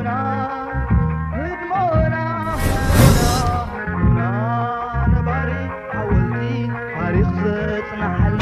ህድሞና፣ ህድሞና፣ ህድሞና፣ ነባሪ ሓወልቲ ታሪኽ ዘጽንሓልና።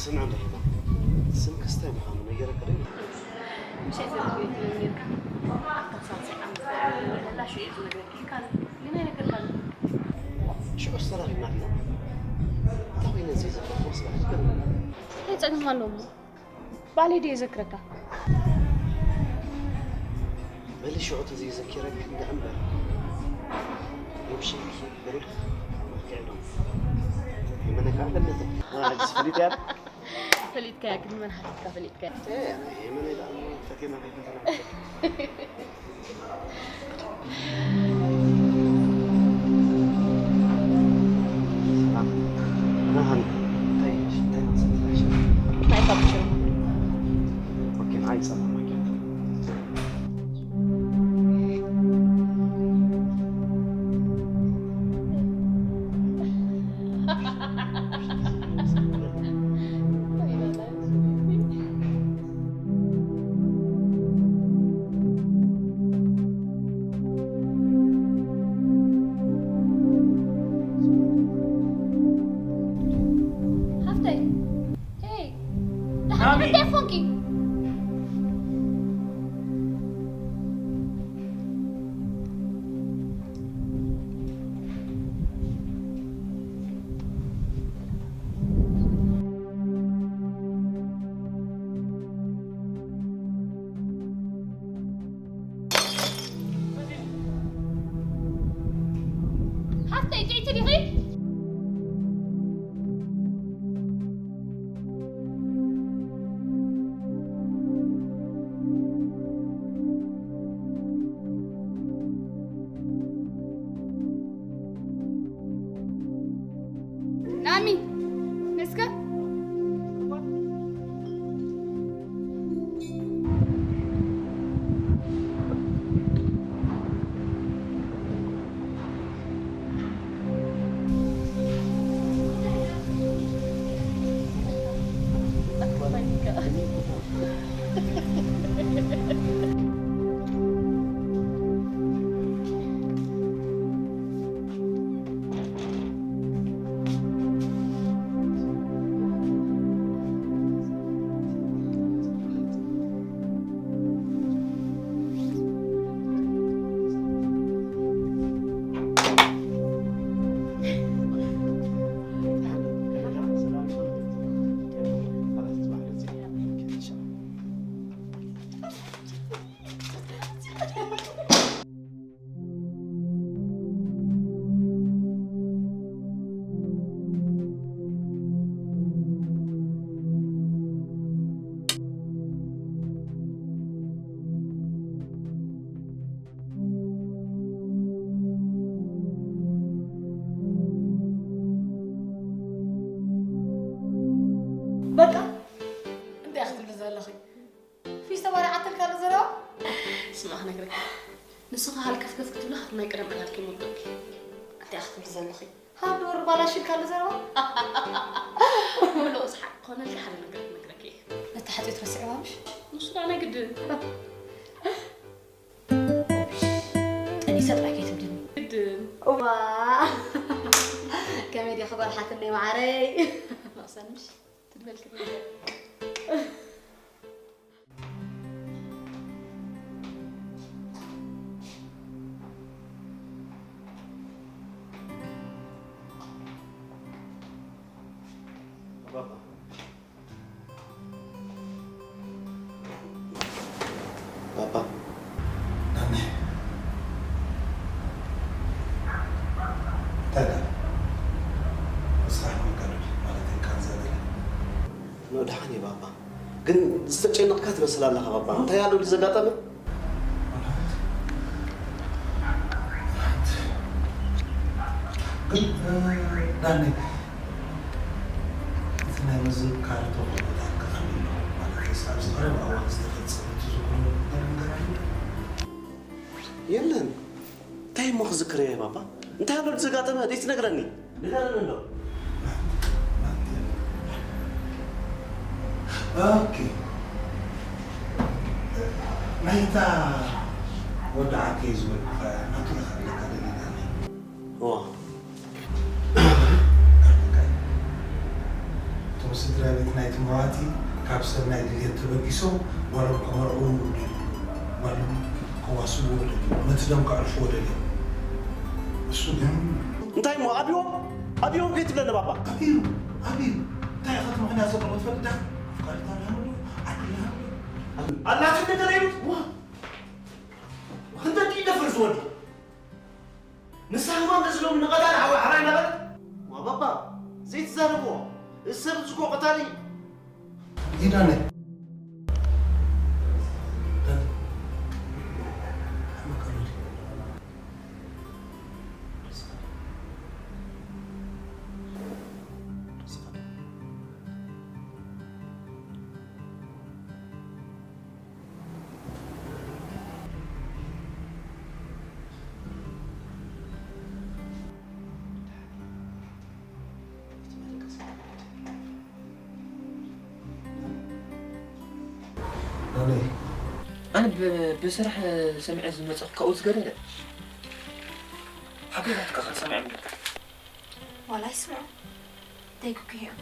ስምዕ እንዶ ሄባ፣ ስምክስ እንታይ ምዃኑ ነጊረኪ ዶ? ምሸት ዘረኪበ ትብል ነርካ። ኣብታ ሳልሳይ ዓመት ዘላ ሽዑ እየ ዝነግረኪ ኢልካኒ፣ ግን ኣይነገርካኒ። ሽዑስ ተራኺብና ዲና? እንታይ ኮይነ እዚ ዘለኹ? ጽባሕ ትገርም። እንታይ ጸገም ኣለዎ? ባሌ ድየ ዘክረካ? በሊ ሽዑ ተዘይዘኪረኪ እንዳ እምበር፣ ብብሽልኪ ብሪኽ መልክዕ ዶ የመነካ ኣለበት። ሕጅስ ፈሊጥያ? ፈሊጥካያ፣ ግን መን ሓቲትካ ፈሊጥካያ? ኤ፣ ኣነ የመነ ደኣ እሞ ፈቴና ከይፈተና። ሰላም። ናሃን፣ እንታይ፣ እንታይ መሰለሽ? ናይ ካፕቺኖ። ኦኬ፣ ናይ ጸባ ማኪያቶ። ሃፍተይ፣ ሄይ፣ ደሓን ናሚ። እንታይ ኮንኪ? ሓፍተይ፣ ጥዕይቲ ዲኺ? ና ነግረካ። ንስኻ ሃልከፍከፍ ክትብሊ ካብ ናይ ቀደም ዕላልኪ ምርዶኪ። ኣቲ ኣኽትብሊ ዘለኺ። ሃብ ዶ ወርባላሽ ኢልካ ኣሎ ዘረባ? ምሉእ ዝሓቅ ክኾነልኪ ሓደ ነገር ክነግረኪ እየ። ነታ ሓጢኦት ረሲዕዋ ምሽ? ንሱ ደኣ ናይ ግድን። ጠኒሰ ጥራይ ከይትብድኒ። ግድን። እዋ። ከመይ ዲኺ ጓል ሓትነይ መዓረይ? መቕሰን ምሽ? ትድበልክኒ። ባባ። ባባ። ናኒ። እንታይ ደኣ? ንስኻ መጋረዲ ማለት ቃንዛ ገለ? ኖ፣ ደሓን እየ ባባ። ግን ዝተጨነቕካ ትመስል ኣለኻ ባባ። እንታይ ኣሎ ድዩ ዘጋጠመ? ግን፣ እ፣ ዳኒ፣ እቲ ናይ ምዝካር ተኽእሎታት ከቐልሎ፣ ማለት፣ ኣብዚ ቀረባ እዋን ዝተፈጸመ ትዝክሮ ነገር ኣሎ? የለን። እንታይ እሞ ክዝክር እየ ባባ? እንታይ ኣሎ ድዩ ዘጋጠመ? ደይ ትነግረኒ? ንገረኒ እንዶ። ኦኬ። ናይታ ወዲ ዓርከይ ዝበልኩኻ ናቱ ኢኻ ኣለካ ደሊናኒ። እዋ። እቶም ስድራ ቤት ናይቲ መዋቲ ካብ ሰብ ናይ ድልየት ተበጊሶም ጓሎም ከመርዕዉ ደልዩ። ጓሎም ከዋስብዎ ደልዩ። ነቲ ደም ከዕርፍዎ ደልዮም። እሱ ግን እንታይ እሞ ኣብዮም? ኣብዮም ከይትብለኒ ባባ። ኣብዩ፣ ኣብዩ። እንታይ ኢኻ እቲ ምኽንያት ዘለዎ ትፈልጥ ዳ? ኣፍቃሪት ኣላህም ኣሎ፣ ዓዲ ኣላህም ኣሎ። ኣላትን ነገር ኣይሉት? ዋ! ክንደይ ይደፍር ዝወዲ? ንሳ ህማም ነዚ ሎሚ ንቐታሊ ሓወይ ሓራይ እናበለት? ዋ ባባ፣ ዘይትዛረብዎ። እዚ ሰብ እዚ እኮ ቀታሊ። ይዳነ። ኣነ ብ-፣ ብስራሕ ሰሚዐ ዝመጸኹ ካብኡ ዝገደደ ሓቂቓትካ ሰሚዐ ምልካ። ዋላ ይስምዑ። ደይኩኩ እዮም።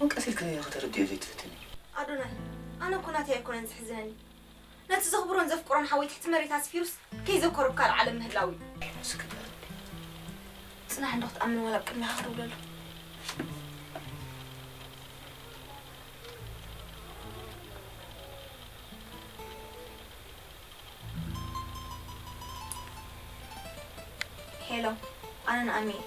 ወቀስ ኢልክኒ ኢኺ ተረዲኦ ዘይትፍትኒ። ኣዶናይ፣ ኣነ እኮ ናተይ ኣይኮነን ዝሕዝነኒ። ነቲ ዘኽብሮን ዘፍቅሮን ሓወይ ትሕቲ መሬት ኣስፊሩስ ከይዘከሩ ኣብ ካልእ ዓለም ምህላው እዩ። ስክት በል። ጽናሕ እንዶ ክትኣምን ዋላ ኣብ ቅድሚኻ ክድውለሉ። ሄሎ፣ ኣነ ንኣሚ እየ።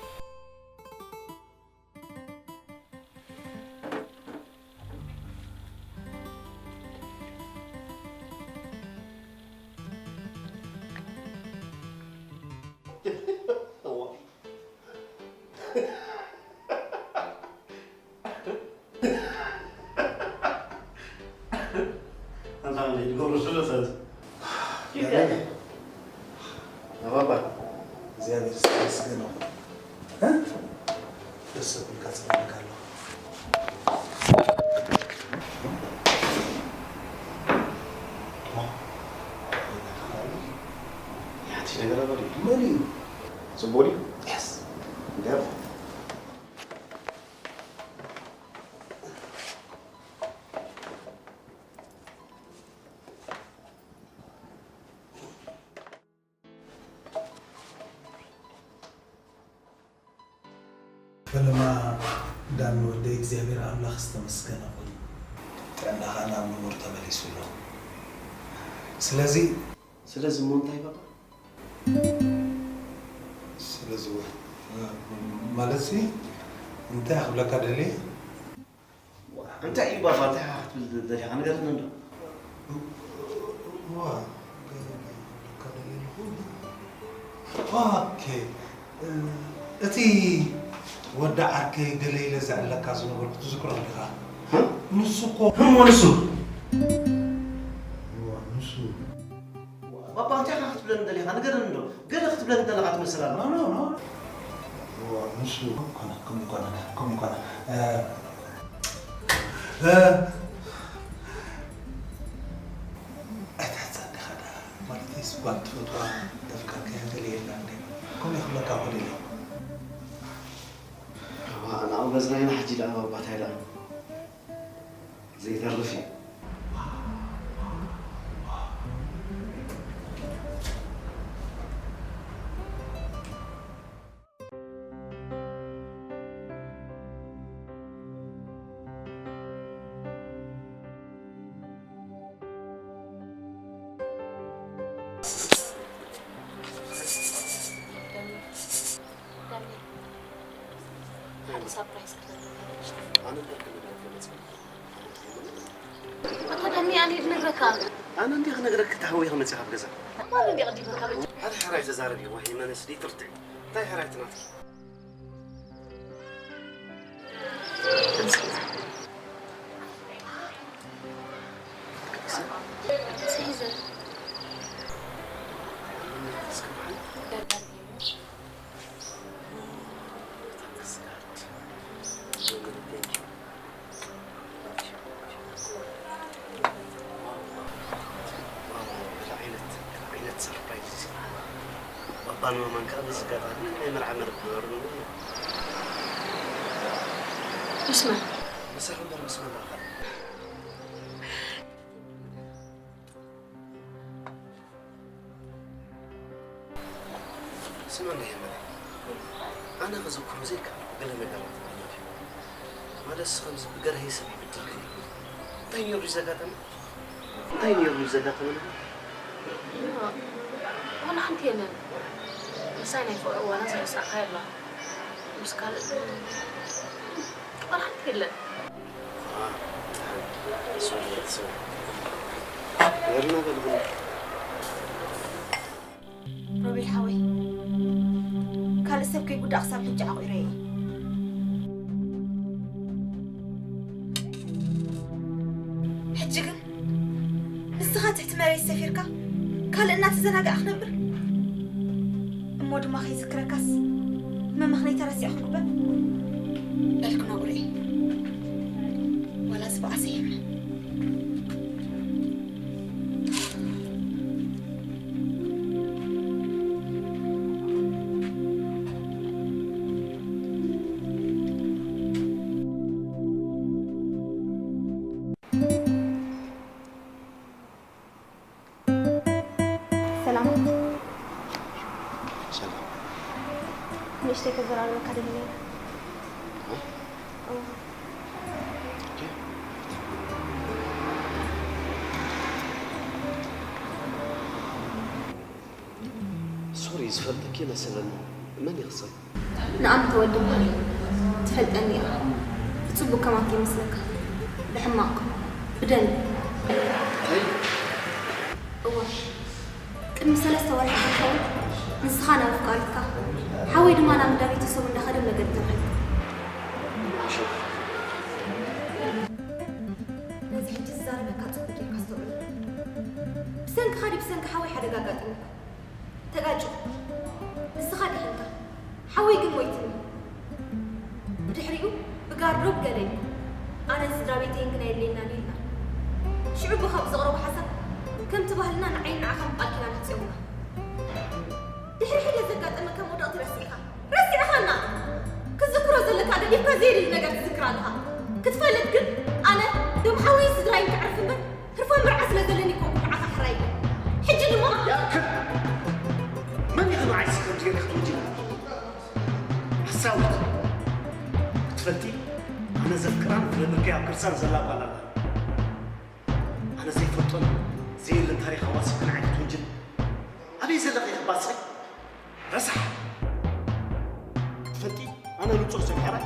ኣንታ ክንደይ ትገብሩ ስለ ሰብ። ይገርም። ኣባባ፣ እግዚኣብሔር ዝተመስገነ ይኹን። እ? ደስ ዘብልካ ጽባቐ ኣሎ። ሓንቲ ነገር ኣሎ ድዩ? መን እዩ? ጽቡቕ ድዩ? የስ። እንዲያ ፈለማ ዳኒ ወደይ እግዚኣብሔር ኣምላኽ ዝተመስገነ ይኹን። ጥዕናኻ ናብ ንቡር ተመሊሱ ኣሎ። ስለዚ ስለዚ እሞ እንታይ በቃ? ስለዚ ወ-፣ ማለትሲ እንታይ ክብለካ ደልየ? እንታይ እዩ ባባ? እንታይ ክትብል ደሊኻ? ንገረኒ እንዶ። እዋ፣ ኦኬ። እቲ ወዲ ዓርከይ ገለ ኢለ ዘዕለካ ዝነበርኩ ትዝክሮ ዲኻ? እ? ንሱ እኮ እሞ ንሱ? እዋ፣ ንሱ። ባባ፣ ኣባ እንታይ ኢኻ ክትብለኒ ደሊኻ? ንገረኒ እንዶ። ገለ ክትብለኒ ደለኻ ትመስል ኣላ። ኖ፣ ኖ፣ ኖ። እዋ፣ ንሱ ኮነ፣ ከምኡ ኮነ፣ ከምኡ ኮነ። እ፣ እ፣ ኣይትሕጸኒ ኸዳ። ማለተይስ ጓል ትፈትዋ፣ ተፍቀርካያ ገለ የላ እንዴ? ከምኡ ክብለካ እኮ ደልየ። እዋ፣ ኣነ ኣብ መዝናይና ሕጂ ደኣ ባባታይ ደኣ ዘይተርፍ እዩ። ሓደ ሳፕራይዝ ክትገብረልካ። ኣነ እንታይ ክነግረካ መፅእ? ኣታ ዳኒ፣ ኣነ ድነግረካ። ኣነ እንዲየ ክነግረካ፣ ተሃዊኸ መፅእ ካብ ገዛ። ማን እንዲየ ቀዲመካ በጃ? ሓደ ሕራይ ተዛረብ እዩ፣ ዋሂ መነስ ዲ ትርትዕ። እንታይ ሕራይ ትናትር? ባባን ማማን ከዓ በዚ ኣጋጣሚ ናይ መርዓ መርዓ ክገብሩ። ምስ መን? ምሳኹም በር ምስ መን ኣኻል? ስምዕኒ የማነ፣ ኣነ ክዝክሮ ዘይከኣልኩ ገለ ነገራት ኣሎ ድዩ? ማለትስ ከምዚ ብገርሀይ ሰብ ይብድልካ እዩ። እንታይ ነይሩ እዩ ዘጋጠመ? እንታይ ነይሩ እዩ ዘጋጠመ ነገር? ዋላ ሓንቲ የለን። ምሳይ ናይ ፍቕሪ እዋና ዝረሳዕካዮ ኣሎ። ምስ ካልእ ዋላ ሓንቲ የለን። ሮቤል ሓወይ፣ ካልእ ሰብ ከይጉዳእ ክሳብ ሕጂ ዓቑረ እየ። ሕጂ ግን ንስኻ ትሕቲ መሬት ሰፊርካ ካልእ እናተዘናጋዕ ክነብር እሞ ድማ ከይዝክረካስ መመኽነይ ተረሲዐ ክጉበ በልክ ነጉረ ዋላ ዝበኣሰ የመን። ሰላም። ሰላም። ንእሽተይ ከዘራርበካ ደሊ ነይረ። እ? እ። ኦኬ። ሶሪ፣ ዝፈልጠኪ መሰለኒ። መን ኢኺ ሰብ? ንኣም ተወልደ እበሃል። ትፈልጠኒ ኢኻ። ብጽቡቕ ከማን ከይመስለካ። ብሕማቕ። ብደንቢ። እንታይ? እወ። ቅድሚ ሰለስተ ወርሒ ክንከውን ንስኻ ናብ ኣፍቃሪትካ፣ ሓወይ ድማ ናብ እንዳ ቤተሰቡ እንዳኸደ መገዲ ተረኺቡ። ነዚ ሕጂ ዝዛረበካ ጽቡቕ ጌርካ ኣስተውዕሎ። ብሰንክኻ ድዩ ብሰንኪ ሓወይ ሓደጋ ኣጋጢሙካ? ተጋጭ። ንስኻ ድሒንካ። ሓወይ ግን ሞይትኒ። ብድሕሪኡ ብጋርዶ ብገለ እዩ። ኣነን ስድራ ቤተይን ግን ኣየድልየናን እዩ ኢልና። ሽዑ ብኻብ ዘቕረቦ ሓሳብ ከምቲ ባህልና ንዓይን ንዓኻን ብቓል ኪዳን ኣሕጺሮምና። ድሕሪ ሒደት ዘጋጠመካ መውደቕቲ ረሲዕካ። ረሲዕኻና። ክትዝክሮ ዘለካ ገዲፍካ ዘየድሊ ነገር ትዝክር ኣለኻ። ክትፈልጥ ግን ኣነ ደም ሓወይን ስድራይን ከዕርፍ እምበር ህርፋን መርዓ ስለ ዘለኒ ኣይኮንኩን ንዓኻ ሕራይ ኢለ። ሕጂ ድማ ያክል! መን ኢኺ ንዓይሲ ከምዚ ጌርኪ ክትውንጅልኒ? ሓሳዊት! ክትፈልጢ፣ ኣነ ዘፍቅራን ዝለመድክያ ኣብ ከርሳን ዘላ ጓል ኣላ። ኣነ ዘይፈልጦን ዘየለን ታሪኽ ኣዋሲብኪ ንዓይ ክትውንጅልኒ? ኣበይ ዘለኺ ኢኺ ባጽዕ? ረሳሕ! ክትፈልጢ፣ ኣነ ንጹር ሰብ ሕራይ።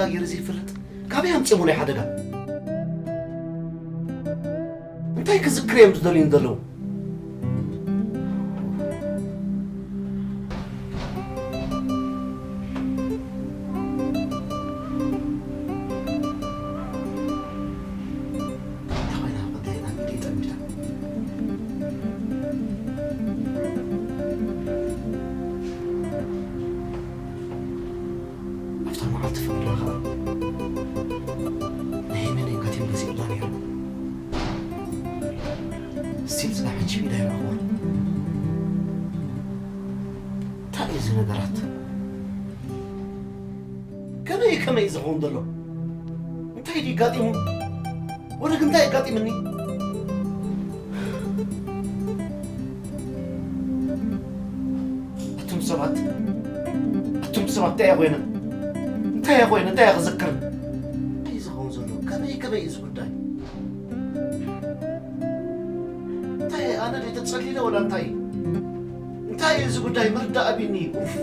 ኣየር ዘይፈልጥ ካበይ ኣምፅኦምለይ ሓደጋ? እንታይ ክዝክር እዮም ዝደልዩን ዘለዉ? ኣብታ መዓልቲ ፍቕርና ኸኣ ንሄመን ኣጋጢሙ ገዚኡላ ነይሩ። ስቲል ዝና ሕጂ ኢዳ ይረኽቦ። እንታይ እዩ እዚ ነገራት? ከመይ ከመይ እዩ ዝኸውን ዘሎ? እንታይ ድዩ ኣጋጢሙ? ወደግ እንታይ ኣጋጢምኒ? ኣቱም ሰባት፣ ኣቱም ሰባት እንታይ እየ ኮይነ? እንታይ እየ ኮይነ? እንታይ እየ ክዝክር? እንታይ እዩ ዝኸውን ዘሎ? ከመይ ከመይ እዩ እዚ ጉዳይ? እንታይ ኣነ ድየ ተጸሊለ ወላ እንታይ? እንታይ እዩ እዚ ጉዳይ? ምርዳእ ኣቢኒ። ኡፍ።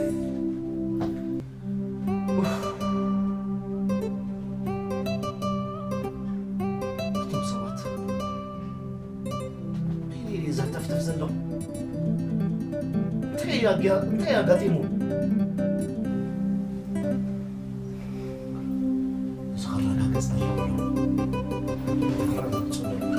ኡፍ። እቶም ሰባት በይነይ ድየ ዘንጠፍጥፍ ዘለኹ? እንታይ እዩ ኣጋ-፣ እንታይ እዩ ኣጋጢሙ? እዚ ክረጋገጽ ኣለዎ። ክረጋገጽ ኣለዎ።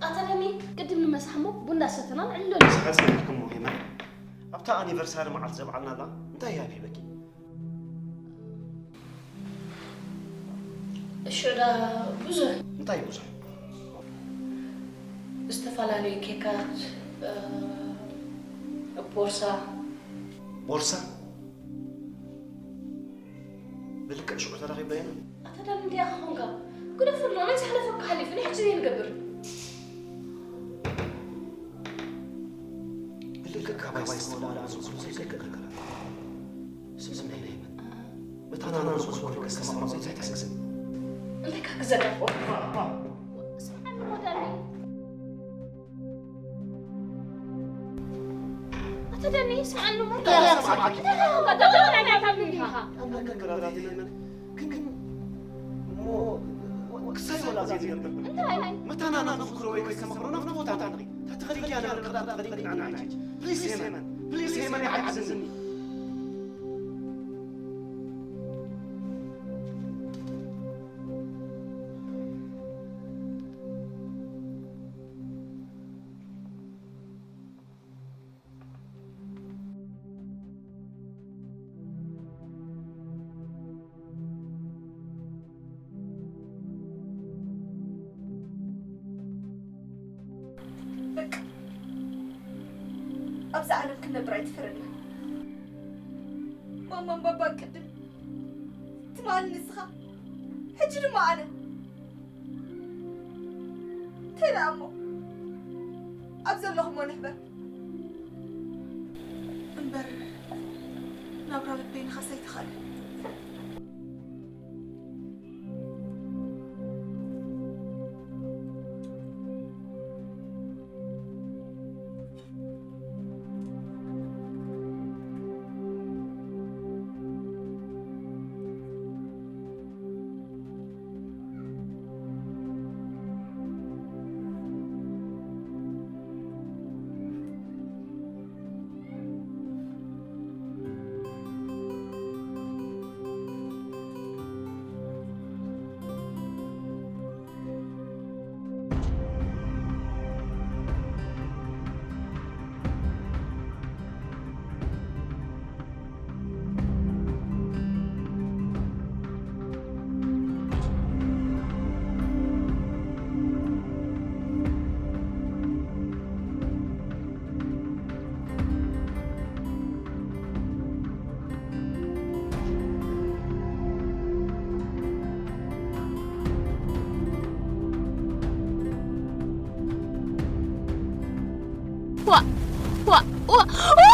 ኣታ ደኒ፣ ቅድም ንመሳሕ እሞ ቡን እንዳሰተናን ዕልል ንብል። ሰሓ ጸኒሕክሞ ሄመን። ኣብታ ኣኒቨርሳሪ መዓልቲ ዘብዓልናላ እንታይ እያ ሂበኪ? ሽዑ ደኣ ብዙሕ። እንታይ ብዙሕ? ዝተፈላለዩ ኬካት፣ እ፣ ቦርሳ። ቦርሳ? ብልክዕ ሽዑ ተራኺብና ኢና። ኣታ ዳን እንዲያ ኾንካ። ግደፈና፣ ናይ ዝሓለፈ እኮ ሓሊፉ፣ ናይ ሕጂ ዘይንገብር። ብልክዕ ካባይ ዝተወልደ ኣዝማድ ዘይከልከል። ስምዒ ናይ መን? መታና ንኹን ኮይንካ ከማቕሮ ዘይትሕግዝን። እንታይ ክሕግዘካ? ስምዓኒ እሞ ዳኒ። ኣታ ዳኒ፣ ስምዓኒ እሞ። እንታይ ስምዓኒ? እንታይ ዳኒ፣ እንታይ ዳኒ፣ እንታይ ዳኒ ኢኻ? ኣምላክ ነገራት የለን። ግን፣ ግን እሞ ክሳይ ወላ ዘይዝገብር። እንታይ? መታና ንኹን ወይ ከማቕሮ ናብቲ ቦታ እንታይ? ታተኸዲኪያ ንርክዳ ተኸዲኪ ንዓና ሕጂ። ፕሊዝ ሄመን፣ ፕሊዝ ሄመን ይሓግዝኒ። በቃ፣ ኣብዚ ዓለም ክንነብር ኣይትፍረድና። ማማን ባባን ቅድም፣ ትማሊ ንስኻ፣ ሕጂ ድማ ኣነ። እንታይ ደኣ እሞ፣ ኣብ ዘለኹሞ ንሕበር። እምበር፣ ናብራ በበይንኻስ ኣይተኻእለን። ዋ- ዋ- ዋ-